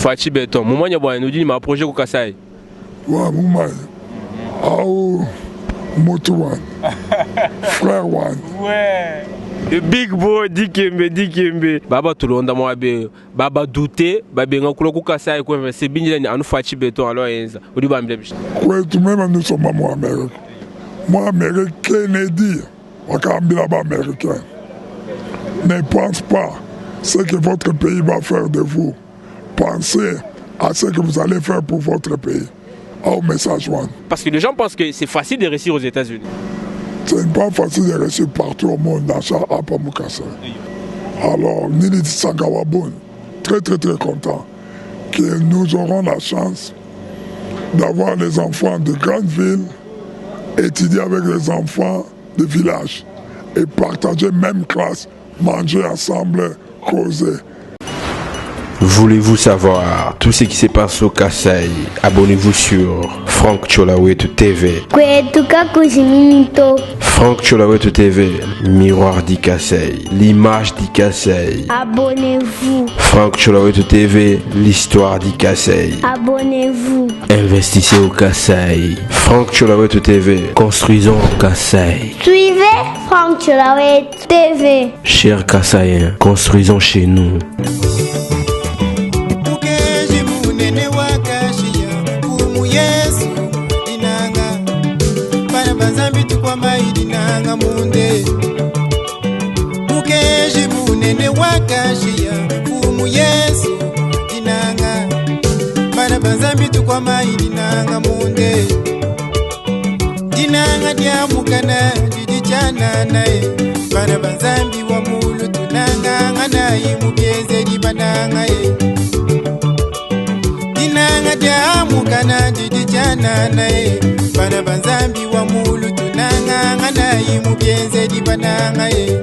Fatshi Beton, mumanya bua nudi ne ma projet ku Kasai. Wa mumanya. Au mutu wanyi. Frère wanyi. Ouais. The big boy Dikembe Dikembe. Baba tulonda mwabe baba dute babenga kula ku Kasai ku investir bindila ni anu Fatshi Beton alors yenza. Udi bambila bishi. Kwetu meme nous sommes mu Amérique. Mu Amérique Kennedy wakambila ba Américains. Ne pense pas ce que votre pays va faire de vous. Pensez à ce que vous allez faire pour votre pays. Au message one. Parce que les gens pensent que c'est facile de réussir aux États-Unis. Ce n'est pas facile de réussir partout au monde, dans ça, à Pamukasa. Alors, Nili Sangawabun, très très très content que nous aurons la chance d'avoir les enfants de grandes villes étudier avec les enfants de village et partager même classe, manger ensemble, causer. Voulez-vous savoir tout ce qui se passe au Kasaï? Abonnez-vous sur Franck Tsholawetu TV. Kwetuka kujiminito. Franck Tsholawetu TV, miroir du Kasaï, l'image du Kasaï. Abonnez-vous. Franck Tsholawetu TV, l'histoire du Kasaï. Abonnez-vous. Investissez au Kasaï. Franck Tsholawetu TV, construisons au Kasaï. Suivez Franck Tsholawetu TV. Chers Kasaïens, construisons chez nous. Mukeji munene wakashiya kumu Yesu dinanga bana banzambi tukwamba idinanga munde Mukeji munene wakashiya kumu Yesu dinanga bana banzambi tukwamba idinanga munde Dinanga dia mukana didi tshianana e bana ba Nzambi wa mulu tunanganga nayi mu bienzedi bananga e Dinanga dia mukana didi tshianana e bana ba Nzambi wa mulu tunanganga nayi mu bienzedi bananga e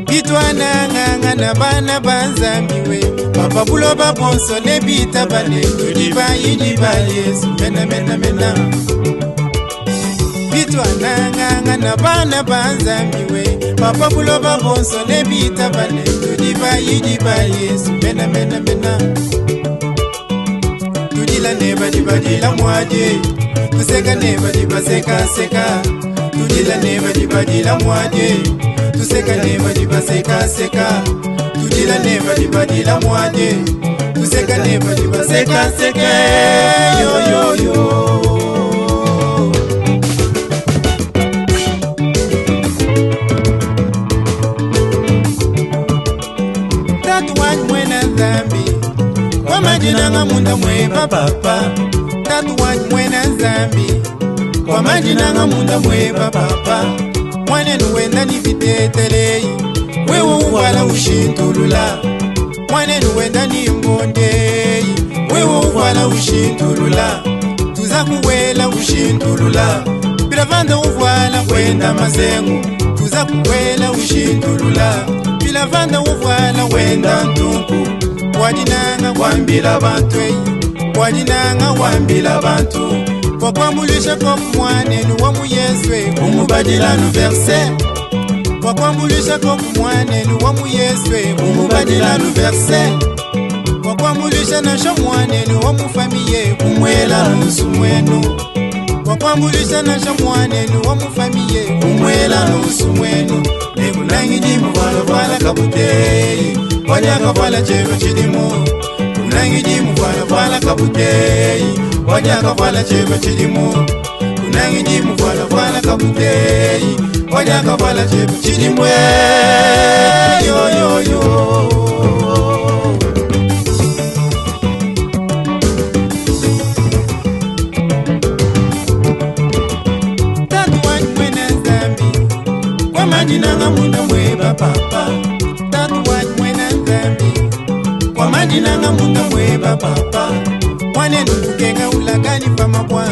Bituananganga na bana ba Nzambi we papa buloba bonso ne bitabane tudi bayidi ba Yesu mena mena mena Bituananganga na bana ba Nzambi we papa buloba bonso ne bitabane tudi bayidi ba Yesu mena mena mena Tudila ne badi badila mwadi tuseka ne badi baseka seka tudila ne badi badila mwadi tuseka ne badi baseka seka tudila ne badi badila mwadi tuseka ne badi baseka seka yo yo yo Tatu wanyi mwena Nzambi kwa majinanga munda mweba papa Tatu wanyi mwena Nzambi kwa majinanga munda mweba papa Mwanenu wenda ni vitetelei wewe uvala ushintulula Mwanenu wenda ni mbondei wewe uvala ushintulula Tuza kuwela ushintulula Bilavanda uvala wenda mazengu Tuza kuwela ushintulula Bilavanda uvala wenda ntunku Wadinanga wambila bantu ei Wadinanga wambila bantu Wakwambulisha kwa mwanenu wa muyeswe umubadila nu verse Wakwambulisha kwa mwanenu wa muyeswe umubadila nu verse Wakwambulisha nasho mwanenu wa mufamiye umwela nusu mwenu Wakwambulisha nasho mwanenu wa mufamiye umwela nusu mwenu Nekunangidi muvwala kabutei wanyaka chero chilimo Kunangidi muvwala kabutei wanyaka chero chilimo Kunangidi muvwala kabutei wanyaka chero chilimo yo yo yo Tatu wanyi mwena Nzambi kwa majinanga munda mweba papa Tatu wanyi mwena Nzambi kwa majinanga munda mweba papa Mwanenu kukenga ulakani pamabwa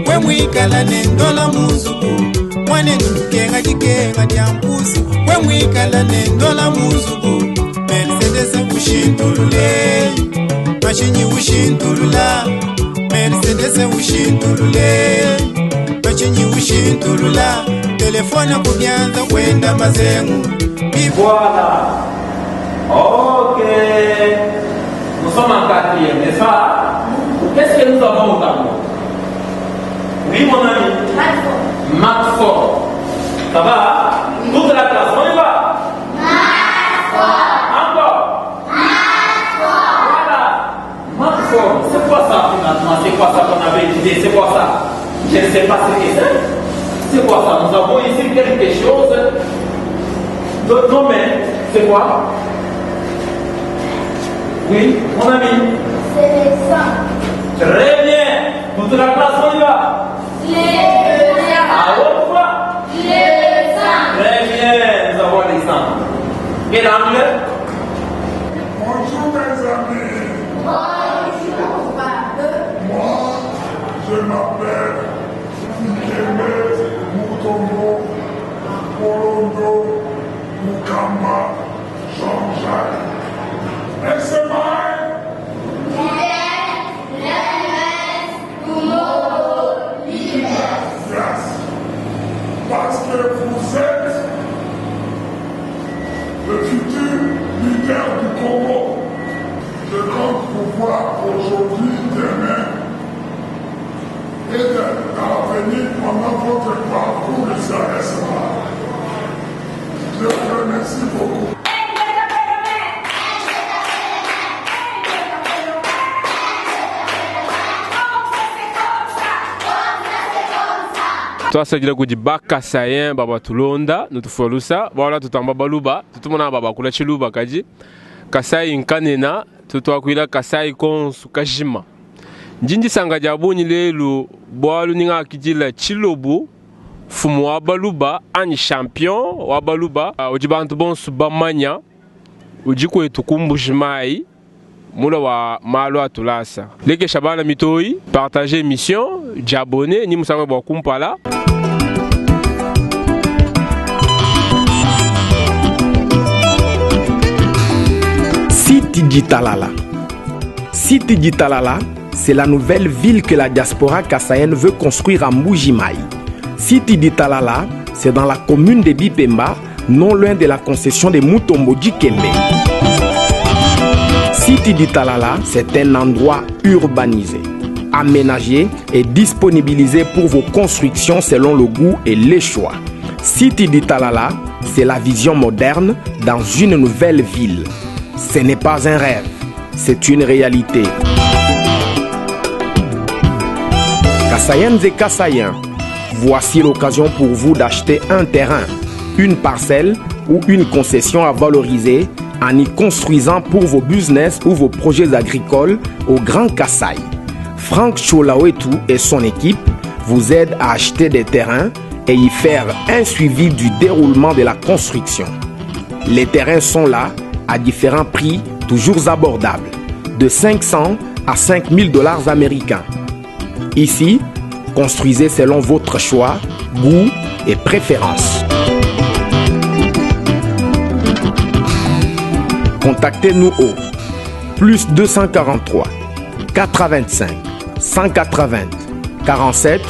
we mwikala nendola muzuku Mwanenu kukenga dikenga dia mpusu we mwikala nendola muzuku Mercedes ushintulule mashinyi ushintulula Mercedes ushintulule mashinyi ushintulula Telefone kubyanza wenda mazengu Voilà. Ok. sommes en quatrième, n'est-ce pas? Qu'est-ce que nous avons au tableau? Oui, mon ami. Math 4. Ça va? Toute la classe, on y va? Math 4. Encore? Math 4. Voilà. Math 4. C'est quoi ça finalement? C'est quoi ça qu'on avait étudié? C'est quoi ça? Je ne sais pas ce que c'est. C'est quoi ça? Nous avons ici quelque chose de nommé. C'est quoi? Oui, mon ami. C'est les sangs. Très bien. Toute la classe, on y va. Les sangs. À haute voix. Les sangs. Très bien, nous avons les sangs. Quel angle? Bonjour mes amis. Bonjour, papa. Moi, je m'appelle Dikembe Mutombo Mpolondo Mukamba Jean-Jacques. Et c'est vrai? Yes. Parce que vous êtes le futur leader du Congo. Je compte vous voir aujourd'hui, demain et dans l'avenir pendant votre parcours ici à SMA. Je vous remercie beaucoup. Twasakidila kudi bakasayen baba tulonda nutufua bwala tutamba baluba tutumona babakula tshiluba kadi Kasai nkanena tutuakuila Kasai konsu kajima. Ndi ndisanga dia bungi lelu bwalu ninga akidila tshilobu mfumu wa baluba anyi champion wa baluba udi bantu bonsu bamanya udi kwetu ku Mbuji-Mayi mula wa malu a tulasa. Lekesha bana mitoyi, partager émission, diabonner ni musango bwa kumpala. City Ditalala. City Ditalala, c'est la nouvelle ville que la diaspora kassaïenne veut construire à Mbuji-Mayi. City Ditalala, c'est dans la commune de Bipemba, non loin de la concession de Mutombo Dikembe. City Ditalala, c'est un endroit urbanisé, aménagé et disponibilisé pour vos constructions selon le goût et les choix. City Ditalala, c'est la vision moderne dans une nouvelle ville. Ce n'est pas un rêve, c'est une réalité. Kassaïennes et Kassaïens, voici l'occasion pour vous d'acheter un terrain, une parcelle ou une concession à valoriser en y construisant pour vos business ou vos projets agricoles au Grand Kasaï. Franck Cholawetu et son équipe vous aident à acheter des terrains et y faire un suivi du déroulement de la construction. Les terrains sont là, à différents prix, toujours abordables, de 500 à 5000 $ américains. Ici, construisez selon votre choix, goût et préférence. Contactez-nous au plus 243 85 180 47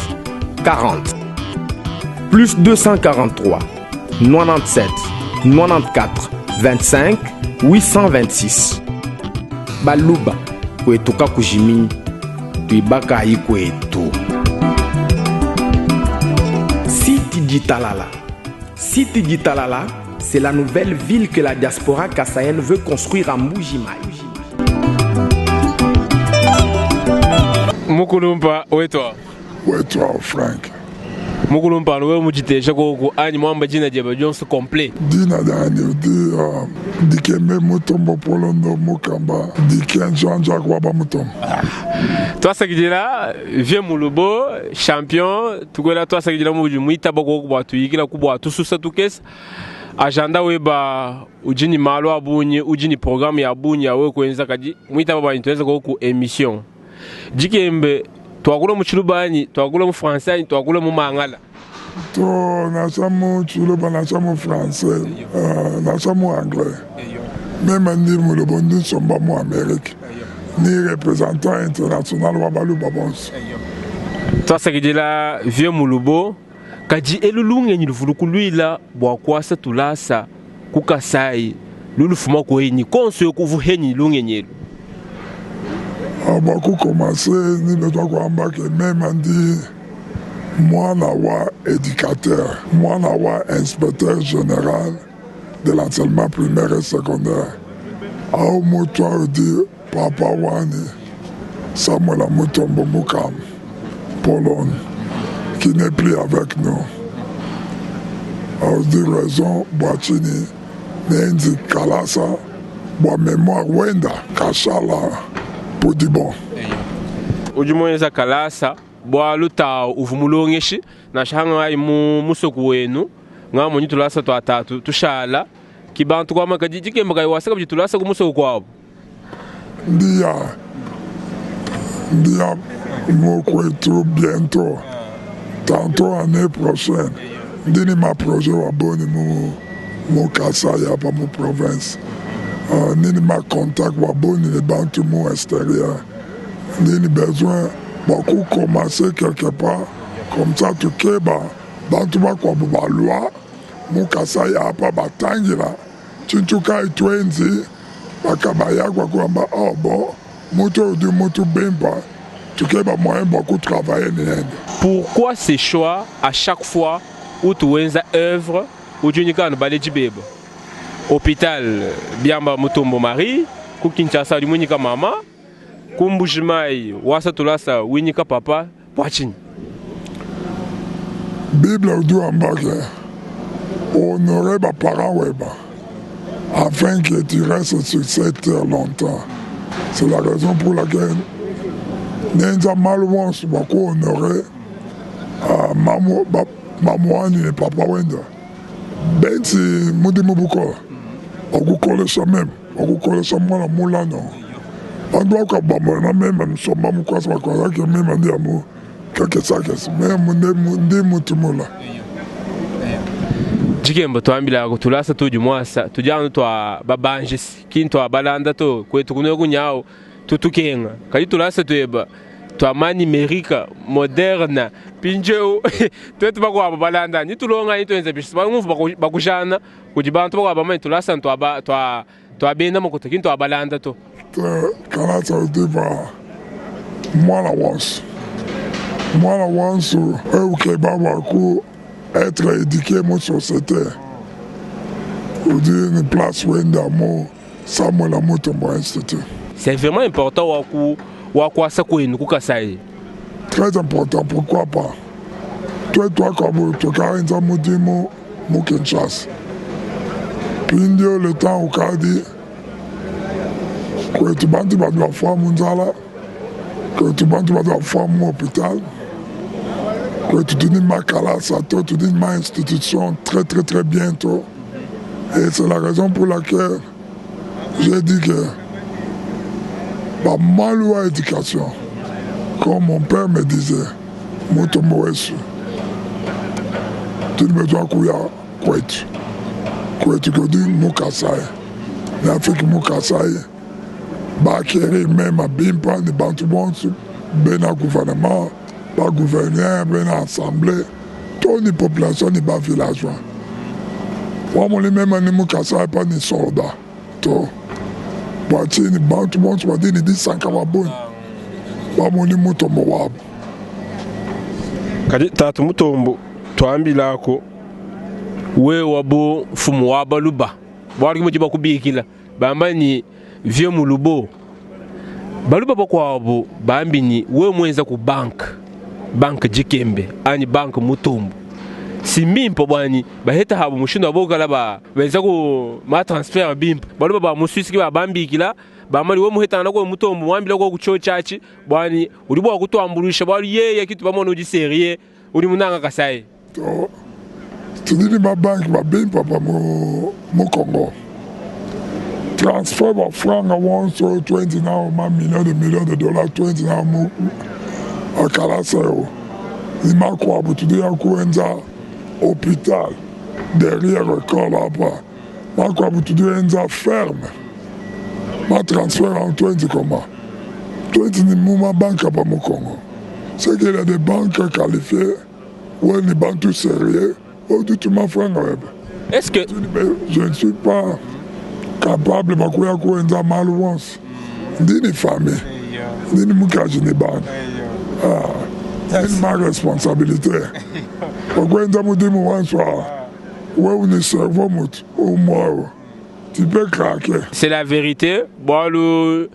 40 plus 243 97 94 25 826. Baluba kwetu kakujiminyi tuibakayi kwetu. City Ditalala. City Ditalala, c'est la nouvelle ville que la diaspora kassaïenne veut construire à Mbuji-Mayi. Mukulumpa wetwa. Wetwa Frank. Mukulumpa wewe mujitesha koko anyi mwamba jina jeba Johnson complet. Dina dani di Dikembe Mutombo Polondo Mukamba Diken Jean-Jacques Waba Mutombo. Twasakidila vieux Mulubo champion tukwela twasakidila muji muita boko kubwa tuyikila kubwa tususa tukesa agenda weba ujini malo abunyi ujini programme ya bunyi yawe kwenza kadi muita baba intuweza ku émission. Dikembe twakula mu Tshiluba twakula mu français twakula mu Mangala. To nacha mu Tshiluba nacha mu français, nacha mu anglais. Même ni Mulubo ndi nsomba mu Amérique. Ni représentant international wa Baluba bonso. Twasakidila vieux Mulubo kadi elulunge luvuluku lwila bwa kwasa tulasa kukasai lulufuma kweni konso yokuvuheni lungenyelu. Ah, bua kukomanse ni betua kuamba ke mema ndi mwana wa éducateur, mwana wa inspecteur général de l'enseignement primaire et secondaire. Au mutu udi papa wani Samuel Mutombo Mukam, Pologne, qui n'est plus avec nous. Audi raison bua tshinyi nenzi kalasa bua mémoire wenda kashala pour du bon. Udi muenza kalasa bualu ta uvua mulongeshi nansha hangayi mu musoku wenu ngamonyi tulasa tua tatu tushala ki bantu kuamba kadi dikemba kayi wasa kabidi tulasa ku musoku kuabu. Ndia ndia mokwetu bientôt tantôt année prochaine ndini ma projet wa boni mu mu Kasai apa mu province nini ma contact wa boni ne bantu mu extérieur ndini besoin bua ku commencer quelque part comme ça tukeba bantu bakuabu balua mu Kasai apa batangila tshintu kayi tuenzi bakabaya kwa kuamba oh bon mutu udi mutu bimpa tukeba moyen bua ku travailler ni Pourquoi ces choix à chaque fois où tuenza œuvre ujunyika baledi beba hôpital Biamba Mutombo Marie ku Kinshasa udi munyika mama ku Mbujimayi wasa tulasa winyika papa bua tshinyi? Bible udi wamba ke honorer ba parents weba afin que tu restes sur cette terre longtemps. C'est la raison pour laquelle nenza malu wonso bua ku honorer mamu, ba, mamu wanyi ne papa wenda benzi mudimu bukola wakukolesha meme wakukolesha mwana mulano bantu bakabamona meme nsomba mukwasa bakwazaki meme ndi amu kakesakese meme ndi mutu mula. Dikemba twambilako tulasa tudi mwasa tudi anu twa babanjisi kini twa balanda to kwetu kuno kunyawo tutukenga kadi tulasa tweba twa ma numérique moderne pinjeu twetu bakwabo balanda ni tulonga ni twenza bishisi bangumvu bakujana kudi bantu bakwabo bamanye tulasa twa ba twa twa benda makuta kini twa balanda to. Kalasa udiva mwana wansu mwana wansu eukeba baku être éduqué mu société udi ni place wenda mu Samuel Mutombo Institut. C'est vraiment important waku wakwasa kwenu ku Kasai. Très important, pourquoi pas. Toi toi comme tukaenza mudimu mu Kinshasa. Pindio le temps ukadi kwetu bantu batu bafua mu nzala, kwetu bantu batu bafua mu hôpital, kwetu tudi makalasa to tudi ma institution très très très bientôt. Et c'est la raison pour laquelle j'ai dit que ba malu wa éducation, comme mon père me disait, Mutombo wesu, tudi besoin kuya kwetu. Kwetu kodi mu Kasai. Ni Afrique mu Kasai, ba acquérir même à bimpa ni bantu bonsu, bena gouvernement, ba gouverneur, bena assemblée, to ni population ni ba villageois. Wamoli même ni mu Kasai pa ni soldat. To bwati ni bantu bonsu badi ni disanka baboni. Bamoni Mutombo wabo. Kadi tatu Mutombo twambilako we wabo mfumu wa baluba bwali muji bakubikila bamba ni vieux mulubo baluba bakwabo bambi ni we mwenza ku bank bank jikembe ani bank Mutombo si mimpo bwani baheta habo mushindo abokala ba benza ku ma transfert bimpa baluba ba muswisi ki ba bambikila bamali we muheta na ko Mutombo mwambila ko kucho chachi bwani uri bwa kutwambulisha bwali yeye kitu bamona udi sérieux uri munanga Kasai. To tudini ma bank ba bimpa pa mu mu Congo. Transfer ba franc 120 now ma million de millions de dollars 20 now mu akalasa yo. Ni makwabu tudi ya kuenza hôpital derrière école apa. Makwabu tudi enza ferme. Ma transfert en 20 comment? 20 ni mu ma banque pa mu Congo. C'est qu'il y a des banques qualifiées où les banques tout sérieux, où tout ma franc web. Est-ce que je ne suis pas capable de kuya kuenza malu wonse. Ndini famille. Ndi ni mukaji ni bana. Ah, ni ma responsabilité. Okwenza mudimu wanswa. Wewe ni cerveau mutu umwawo. Tu peux craquer. C'est la vérité. Bualu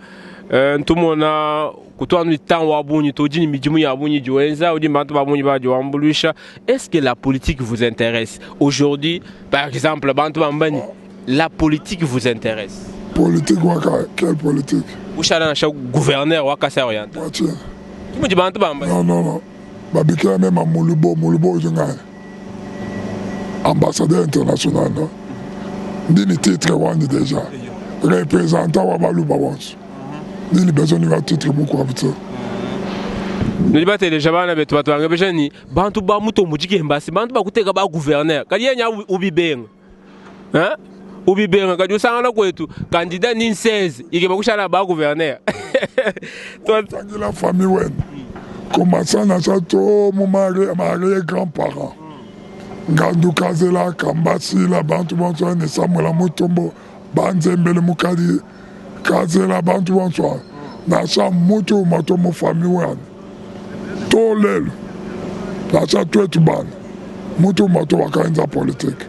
ntumona kutu anu ntango wa bungi tudi ni midimu ya bungi diwenza udi bantu ba bungi badi wambuluisha. Est-ce que la politique vous intéresse aujourd'hui? Par exemple, bantu bamba ni la politique vous intéresse? Politique waka, quelle politique? Ushala nansha gouverneur wa Kasai Oriental. Wachi. Ki mudi bantu bamba? Non, non, non. Babikila mema Mulubo, Mulubo udi ngani? Ambassadeur international, non? Ndi ni titre wandi déjà. Représentant wa baluba bonso. Ndi ni besoin ni titre mukuabu te. Nudi bateleja bana betu batuangebesha ni bantu ba mutombo dikemba si bantu bakuteka ba gouverneur kadi yenya ubibenga. Hein? Ubibenga kadi usangana kwetu candidat ni 16 ikeba kushala ba gouverneur. Toi tangila famille wen. Commençant na sa to mu mari mari grands-parents. Ngandu Kazela Kambasila bantu bonso ni Samuel Mutombo banzembele mukadi Kazela bantu bonso. Na sa mutu moto mu famille wen. To lelo. Na sa twetu bana. Mutu moto wakaenza politique.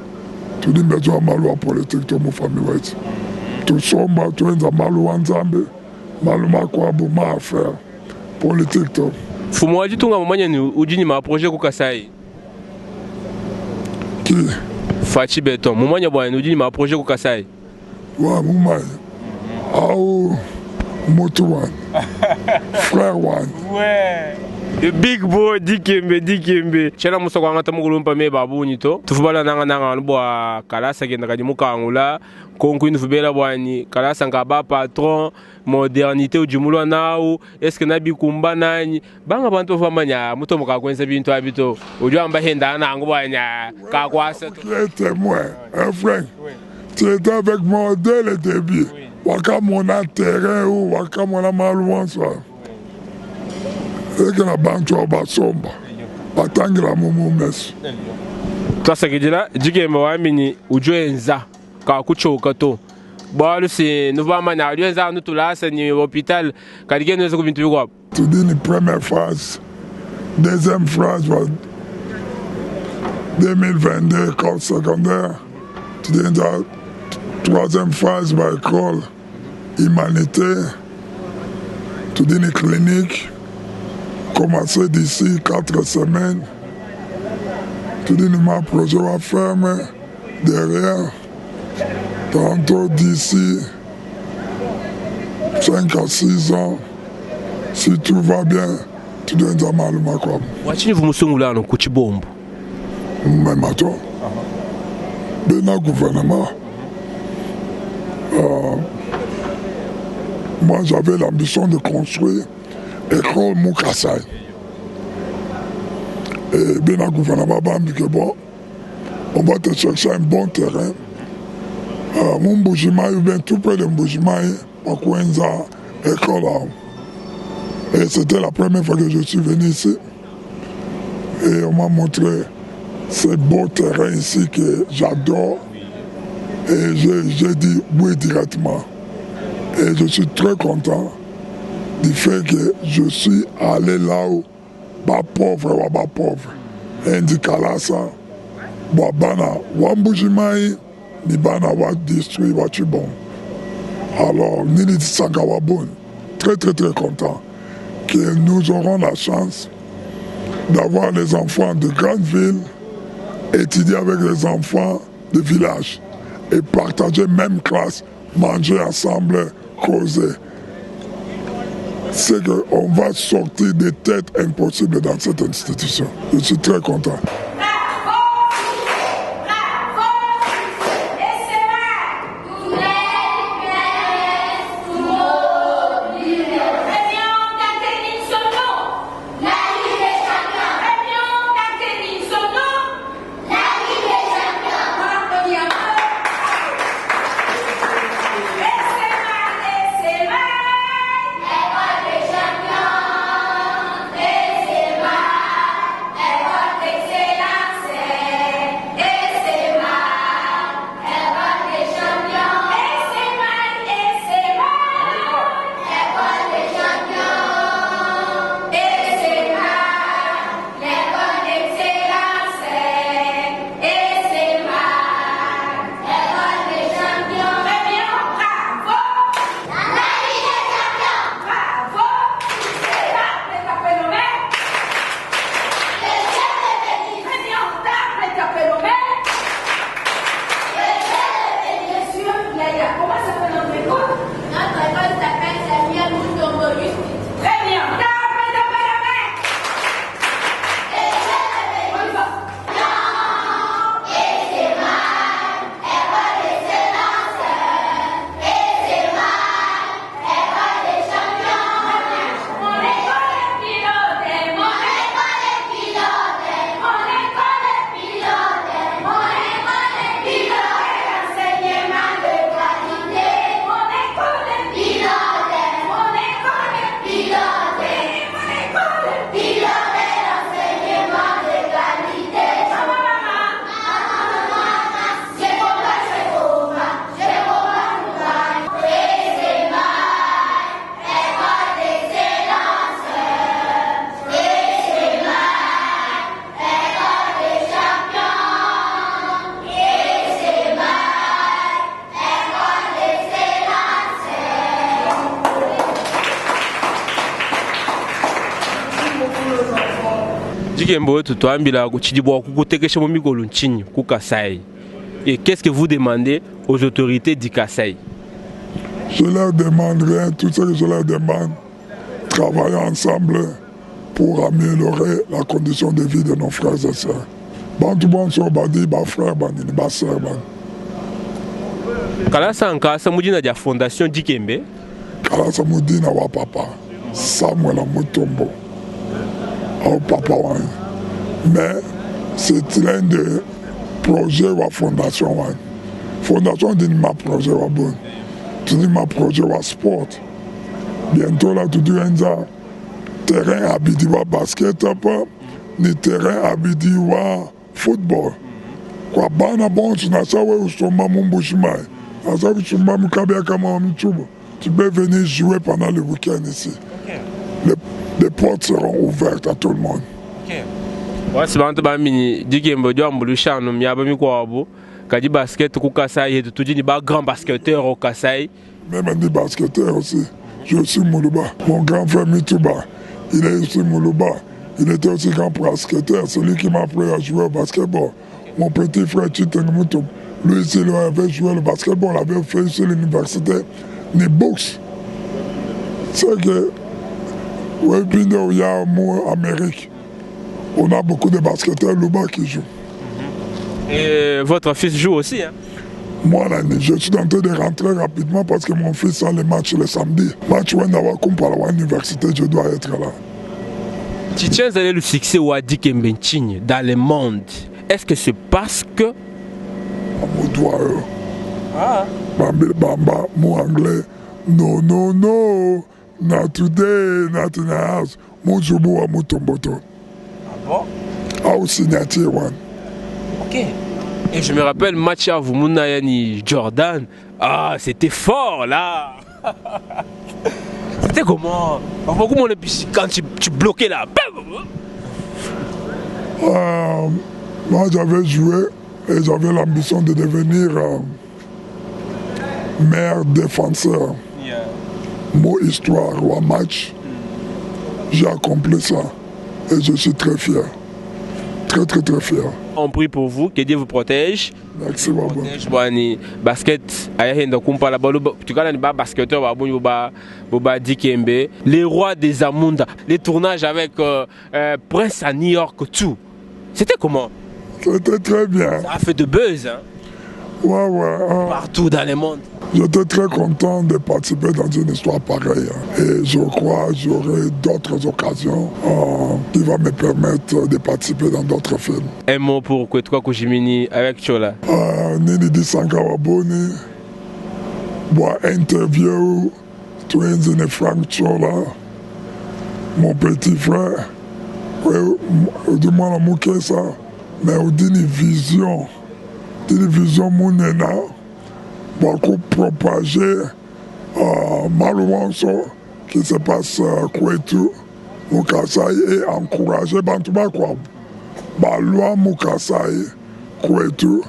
Tudi mbezo malu wa politique to mu famille wetu. Tusomba tuenza malu wa Nzambe, malu makwabu ma affaire. Politique to. Mfumu wa ditunga mumanye ni udi ni ma projet ku Kasai. Qui? Fatshi Beton, mumanye bwa ni udi ni ma projet ku Kasai. Wa mumanye. Au mutu wan. Frère wan. Ouais. The big boy Dikembe Dikembe. Chela musa kwa ngata mukulumpa me babunyi to. Tufubala nanga nanga bwa kalasa kenda kadi mukangula. Konku inufubela bwani kalasa nkaba patron modernité ujumulwa nau est-ce que nabi kumba nani banga bantu bamanya muto mukakwenza bintu abito ujwa amba henda nango bwanya ka kwasa to. Tu es témoin, hein frère? Tu étais avec moi dès le début. Waka mona terrain ou waka mona maluansa. Eke na bantu abasomba. Batangila mumu mesu. Twasakidila Dikembe wamini ujwenza ka kuchoka to. Bwalu si nuvamanya ujwenza nutulasa ni hôpital kadike nweza kubintu bikwa. Tu dis ni première phase, deuxième phase wa 2022 école secondaire. Tu dis la troisième phase wa école humanité. Tu dis ni clinique. Commencer d'ici 4 semaines. Tu dis ni ma projet va fermer derrière. Tantôt d'ici 5 à 6 ans, si tout va bien, tu dois dire mal ma quoi. Wachini vumusungulano kuchibombo. Même à toi. Bena gouvernement. Moi j'avais l'ambition de construire école Mukasai. Et Bena gouvernement m'a dit que bon, on va te chercher un bon terrain. Mon Mbujimayi, ou bien tout près de Mbujimayi, Makwenza, école. Et c'était la première fois que je suis venu ici. Et on m'a montré ce beau terrain ici que j'adore. Et j'ai dit oui directement. Et je suis très content du fait que je suis allé là où, bas pauvre, ou bas pauvre. Indikalasa, Bwana, Wambujimayi, Nibana wa district, wa Chibon. Alors, Nili Sangawabun, très très très content que nous aurons la chance d'avoir les enfants de grandes villes étudier avec les enfants de village et partager même classe, manger ensemble, causer. C'est qu'on va sortir des têtes impossibles dans cette institution. Je suis très content. Excellent. Dikembe wetu tuambila tshidi bua kukutekesha mu mikolo ntshinyi ku Kasai? Et qu'est-ce que vous demandez aux autorités du Kasai? Je leur demande rien, tout ce que je leur demande, travailler ensemble pour améliorer la condition de vie de nos frères et sœurs. Bantu bonso badi ba frère bani ba sœur bani. Kalasa nkasa mudina dia fondation Dikembe. Kalasa mudina wa papa Samuel Mutombo. Au papa wanyi. Mais c'est l'un des projets wa fondation wanyi. Fondation dini ma projet wa bon. Tudi ma projet wa sport. Bientôt là tudi enza terrain abidi wa basket apa ni terrain abidi wa football. Kwa bana bonso nansha wewe usomba mu Mbuji-Mayi, nansha usomba mu Kabeya Kamwanga mu Tshubu, tu peux venir jouer pendant le week-end ici. Les, les portes seront ouvertes à tout le monde. Wasi bantu bamini dikembe diambuluisha anu miaba mikuabu kadi basket ku Kasai hetu tudi ne ba grand basketteur au Kasai. Même ndi basketteur aussi. Je suis Muluba. Mon grand frère Mituba, il est aussi Muluba. Il était aussi grand basketteur, celui qui m'a appris à jouer au basketball. Mon petit frère Chiteng Mutum, lui aussi, il avait joué le basketball, il avait fait sur l'université, ni boxe. C'est que, oui, puis il y a en Amérique, on a beaucoup de basketteurs Luba qui jouent. Et votre fils joue aussi, hein? Moi, là, je suis en train de rentrer rapidement parce que mon fils a le match le samedi. Match Wendawa Kumpala à l'université, je dois être là. Tu tiens à le succès wa Dikembe ntshinyi dans le monde. Est-ce que c'est parce que Ah. Bambi bamba mu anglais. No no no, not today, not in the house. Muzubu wa mutomboto. Ah bon? Au signature one. Ok. Et je me rappelle match à Vumuna yani Jordan. Ah, c'était fort là. C'était comment? Enfin, comment on est quand tu bloquais là? Bam! Moi j'avais joué et j'avais l'ambition de devenir meilleur défenseur. Mon histoire ou un match, j'ai accompli ça et je suis très fier. Très, très, très fier. On prie pour vous, que Dieu vous protège. Merci beaucoup. Protège, bwani, basket, ayahenda kumpala, balu, ba, tu connais, ba basketteur, ba, bunyu, ba, ba, Dikembe, les rois des Amunda, les tournages avec Prince à New York, tout. C'était comment? C'était très bien. Ça a fait de buzz, hein? Ouais, ouais, hein. Partout dans le monde. J'étais très content de participer dans une histoire pareille. Hein. Et je crois que j'aurai d'autres occasions qui vont me permettre de participer dans d'autres films. Un mot pour Kwetuka Kujimini avec Chola. Nini Disanka Waboni, bois interview, Twins in Frank Chola, mon petit frère, ouais, du moins la Mukesa, mais on dit une vision. Télévision Mounena, beaucoup propager Malouanso qui se passe Kwetu, Mukasai et encourager Bantouba quoi. Balua Mukasai, Kwetu,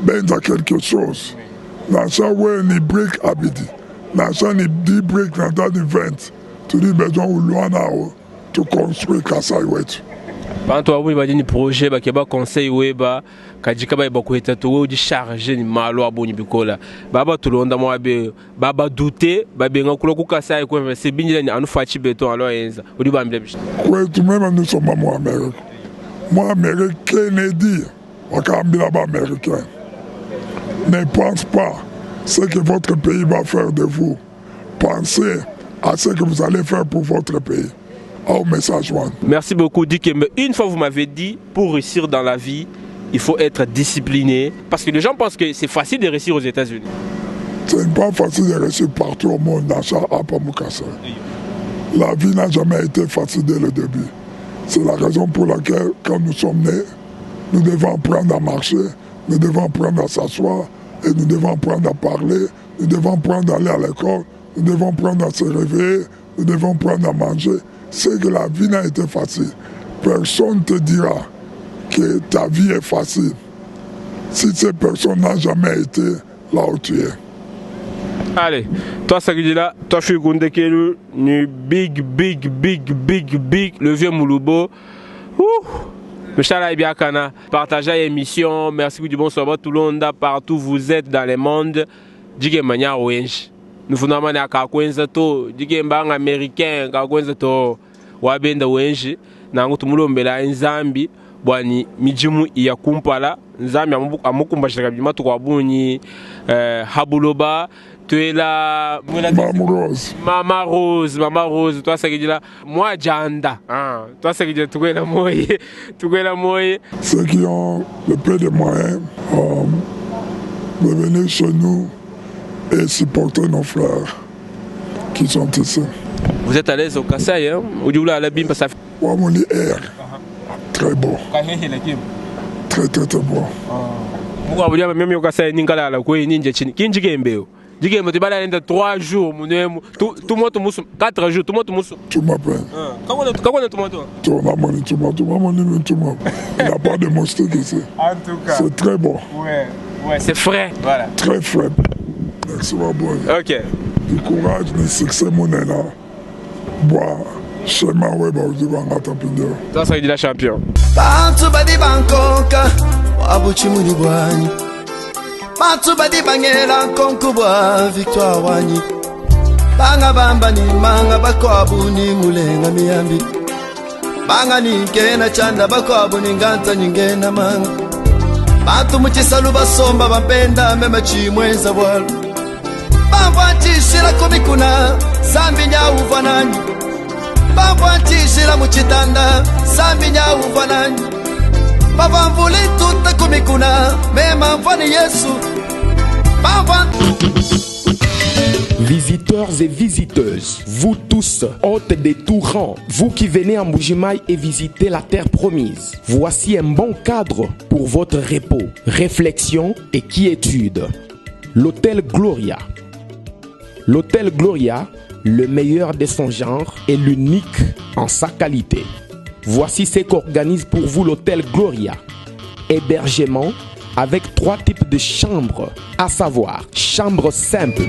benza quelque chose. Nacha we ni brick abidi, nacha ni 10 brick, nacha ni 20. Tu dis besoin ou loin na o, tu construis Kasai wetu. Bantu abunyi badi ni projet bakeba conseil weba kajika ba bakueta to we charger ni malo abunyi bikola baba tulonda mwabe baba douter babenga kula ku Kasai ko c'est binjila ni anu fachi beton alors enza odi bambile bishi. Kwetu même nous sommes moi Amérique. Moi Amérique Kennedy wakambila ba américain. Ne pense pas ce que votre pays va faire de vous. Pensez à ce que vous allez faire pour votre pays. Au message one. Merci beaucoup Dikembe. Une fois vous m'avez dit, pour réussir dans la vie, il faut être discipliné. Parce que les gens pensent que c'est facile de réussir aux États-Unis. Ce n'est pas facile de réussir partout au monde, dans ça, à Pamukasa. La vie n'a jamais été facile dès le début. C'est la raison pour laquelle, quand nous sommes nés, nous devons apprendre à marcher, nous devons apprendre à s'asseoir, et nous devons apprendre à parler, nous devons apprendre à aller à l'école, nous devons apprendre à se réveiller, nous devons apprendre à manger. C'est que la vie n'a été facile. Personne ne te dira que ta vie est facile si cette personne n'a jamais été là où tu es. Allez, toi Sagudila, toi je suis Gundekelu, ni big, big, big, big, big, le vieux Mulubo. Ouh. Michala Ibiakana, partagez l'émission. Merci du bonsoir tout le monde partout vous êtes dans le monde. Jige manya wenji. Nufuna mane akakwenza to jige mbanga américain akakwenza to wabenda wenji nangu tumulombela nzambi bwani mijimu iya kumpala nzambi amukumbashira bima tukwabunyi habuloba tuela Mama Rose. Mama Rose, Mama Rose, twasakidila mwa janda. Ah, twasakidila tukwela moyi, tukwela moyi. Ceux qui ont le peu de moyens de venir chez nous et supporter nos frères qui sont ici. Vous êtes à l'aise au Kasaï, hein? Ujula la bimpa ça. Wamoni air, très beau. Très très très beau. Pourquoi vous dites même au Kasaï ningala la kwe ninja chini. Kinji kembeo. Jike mtu bala nenda 3 jours munemu. Tout moto musu 4 jours, tout moto musu. Tu m'appelles. Comment comment tout moto? Tu m'as tu m'as tu m'as tu m'as. Il n'y a pas de moustiques ici. En tout cas. C'est très bon. Ouais. Ouais, c'est frais. Voilà. Très frais. Merci beaucoup. OK. Du courage, du succès monena. Bois. Schéma web au bangata pindo. Toi ça dit la champion. Bantu badi bankonka wabuchimuni bwanyi. Bantu badi bangela nkonko bwa victoire wanyi. Banga bamba ni manga bakwabu ni mulenga miyambi. Banga ni ngena chanda bakwabu ni nganta nyingena manga. Bantu muchisalu basomba bampenda mema chimweza bwalu. Bamva ntishira kumikuna zambi nyauva nani. Bamva ntishira muchitanda zambi nyauva nani. Bavamvuli tuta kumikuna mema mvani Yesu. Bamva. Visiteurs et visiteuses, vous tous, hôtes de tout rang, vous qui venez en Mbujimayi et visitez la terre promise, voici un bon cadre pour votre repos, réflexion et quiétude. L'Hôtel Gloria. L'Hôtel Gloria, le meilleur de son genre et l'unique en sa qualité. Voici ce qu'organise pour vous l'Hôtel Gloria. Hébergement avec 3 types de chambres, à savoir chambre simple,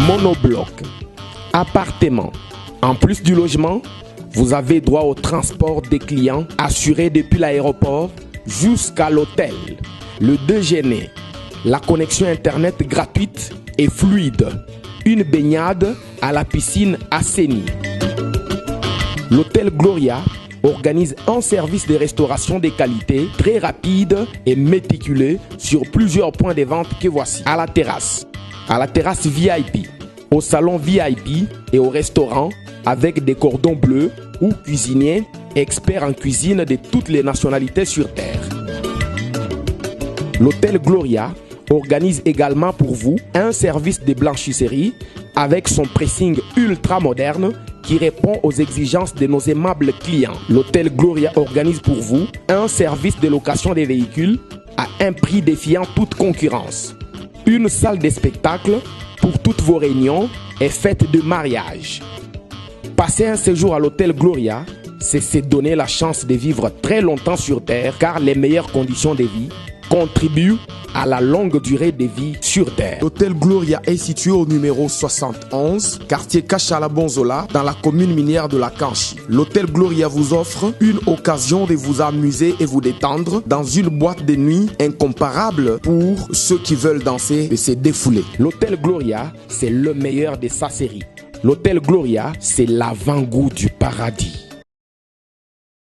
monobloc, appartement. En plus du logement, vous avez droit au transport des clients assuré depuis l'aéroport jusqu'à l'hôtel, le déjeuner, la connexion internet gratuite et fluide, une baignade à la piscine assainie. L'Hôtel Gloria organise un service de restauration de qualité très rapide et méticuleux sur plusieurs points de vente que voici. À la terrasse, à la terrasse VIP, au salon VIP et au restaurant avec des cordons bleus ou cuisiniers experts en cuisine de toutes les nationalités sur Terre. L'Hôtel Gloria organise également pour vous un service de blanchisserie avec son pressing ultra moderne qui répond aux exigences de nos aimables clients. L'Hôtel Gloria organise pour vous un service de location des véhicules à un prix défiant toute concurrence. Une salle de spectacle pour toutes vos réunions et fêtes de mariage. Passer un séjour à l'Hôtel Gloria, c'est se donner la chance de vivre très longtemps sur Terre, car les meilleures conditions de vie contribuent à la longue durée de vie sur Terre. L'Hôtel Gloria est situé au numéro 71, quartier Kachala-Bonzola, dans la commune minière de la Kanchi. L'Hôtel Gloria vous offre une occasion de vous amuser et vous détendre dans une boîte de nuit incomparable pour ceux qui veulent danser et se défouler. L'Hôtel Gloria, c'est le meilleur de sa série. L'Hôtel Gloria, c'est l'avant-goût du paradis.